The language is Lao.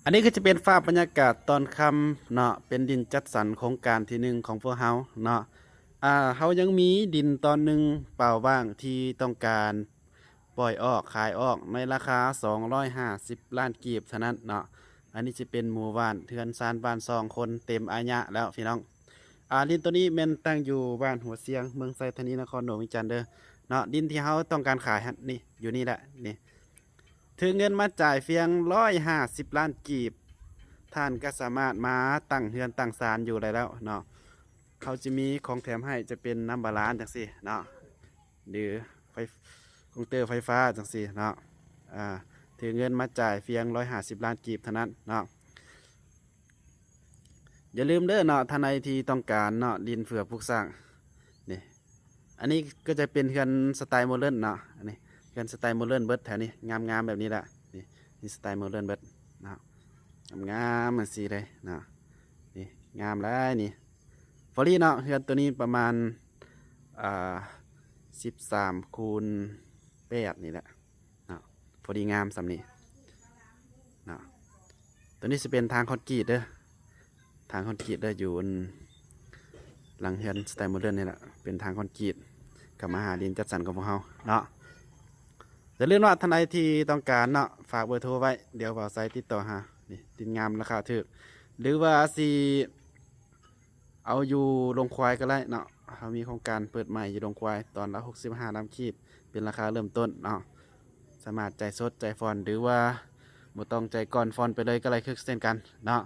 ອັນນີ້ກໍຈະເປັນພາບບັນຍາກາດຕອນຄ່ຳເນາະ ເປັນດິນຈັດສັນໂຄງການທີໜຶ່ງຂອງພວກເຮົາເນາະ. ອ່າ ເຮົາຍັງມີດິນຕອນໜຶ່ງເປົ່າວ່າງທີ່ຕ້ອງການປ່ອຍອອກ ຂາຍອອກໃນລາຄາສອງຮ້ອຍຫ້າສິບລ້ານກີບເທົ່ານັ້ນເນາະ. ອັນນີ້ຈະເປັນໝູ່ບ້ານເຮືອນຊານບ້ານຊ່ອງຄົນເຕັມອາຍະແລ້ວພີ່ນ້ອງ. ອ່າ ດິນໂຕນີ້ແມ່ນຕັ້ງຢູ່ບ້ານຫົວຊຽງ ເມືອງໄຊທານີ ນະຄອນຫຼວງວຽງຈັນເດີເນາະ. ດິນທີ່ເຮົາຕ້ອງການຂາຍຫັ້ນ ນີ້ ຢູ່ນີ້ແຫຼະ ນີ້ ຖືເງິນມາຈ່າຍພຽງຮ້ອຍຫ້າສິບລ້ານກີບ ທ່ານກໍສາມາດມາຕັ້ງເຮືອນຕັ້ງຊານຢູ່ໄດ້ແລ້ວເນາະ. ເຂົາຈະມີຂອງແຖມໃຫ້ ຈະເປັນນ້ຳບາລານຈັ່ງຊີ້ເນາະ ຫຼື ໄຟ ກົງເຕີໄຟຟ້າຈັ່ງຊີ້ເນາະ. ອ່າ ຖືເງິນມາຈ່າຍພຽງຮ້ອຍຫ້າສິບລ້ານກີບເທົ່ານັ້ນເນາະ. ຢ່າລືມເດີເນາະ ທ່ານໃດທີ່ຕ້ອງການເນາະ ດິນເພື່ອປຸກສ້າງ ນີ້ ອັນນີ້ກໍຈະເປັນເຮືອນສະໄຕໂມເດີນເນາະ. ອັນນີ້ເຮືອນສະໄຕໂມເດີນເບິດ ແຖວນີ້ງາມໆແບບນີ້ແຫຼະ. ນີ້ ນີ້ສະໄຕໂມເດີນເບິດເນາະ ງາມໆຈັ່ງຊີ້ເລີຍເນາະ. ນີ້ງາມຫຼາຍນີ້ ພໍດີເນາະ. ເຮືອນໂຕນີ້ປະມານ ອ່າ ສິບສາມຄູນແປດນີ້ແຫຼະເນາະ ພໍດີງາມສ່ຳນີ້ເນາະ. ໂຕນີ້ຊິເປັນທາງຄອນກຣີດເດີ ທາງຄອນກຣີດເດີ ຢູ່ອັນຫຼັງເຮືອນສະໄຕໂມເດີນນີ້ແຫຼະ ເປັນທາງຄອນກຣີດ ເຂົ້າມາຫາດິນຈັດສັນຂອງພວກເຮົາເນາະ. ຢ່າລືມວ່າທ່ານໃດທີ່ຕ້ອງການເນາະ ຝາກເບີໂທໄວ້ ດຽວບ່າວໄຊຕິດຕໍ່ຫາ. ນີ້ ດິນງາມລາຄາຖືກ ຫຼືວ່າຊິ ເອົາຢູ່ໂລງຄວາຍກໍໄດ້ເນາະ. ເຮົາມີໂຄງການເປີດໃໝ່ຢູ່ໂລງຄວາຍ ຕອນລະຫົກສິບຫ້າລ້ານກີບ ເປັນລາຄາເລີ່ມຕົ້ນເນາະ. ສາມາດຈ່າຍສົດ ຈ່າຍຜ່ອນ ຫຼືວ່າບໍ່ຕ້ອງຈ່າຍກ່ອນ ຜ່ອນໄປເລີຍກໍໄດ້ຄືເຊັ່ນກັນເນາະ.